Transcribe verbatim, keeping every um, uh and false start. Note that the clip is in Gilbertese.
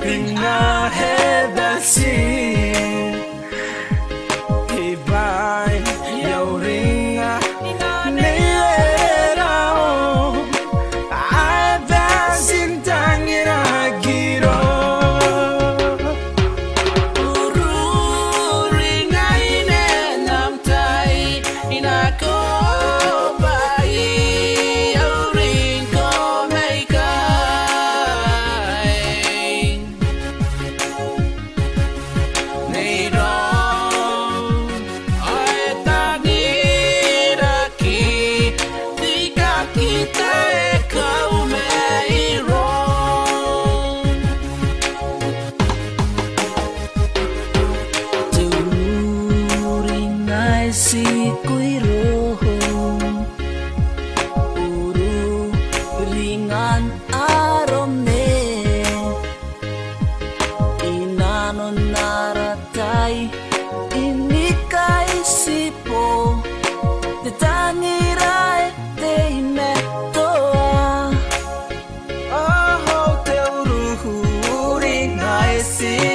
Ringa e bati, e bati, e uringa, nei rerao, e bati n tangira kiro. Ururinga ine n am tai, I nako bwa I a uringa mai ikai. Nei rao, ao e tangiraki, tikaki taekau mai rao. Te ururinga e tiku iroum, ururingan arom, i nanon ara tai, i ni kaitibo, te tangira e teimatoa. Ao te ururinga e tiku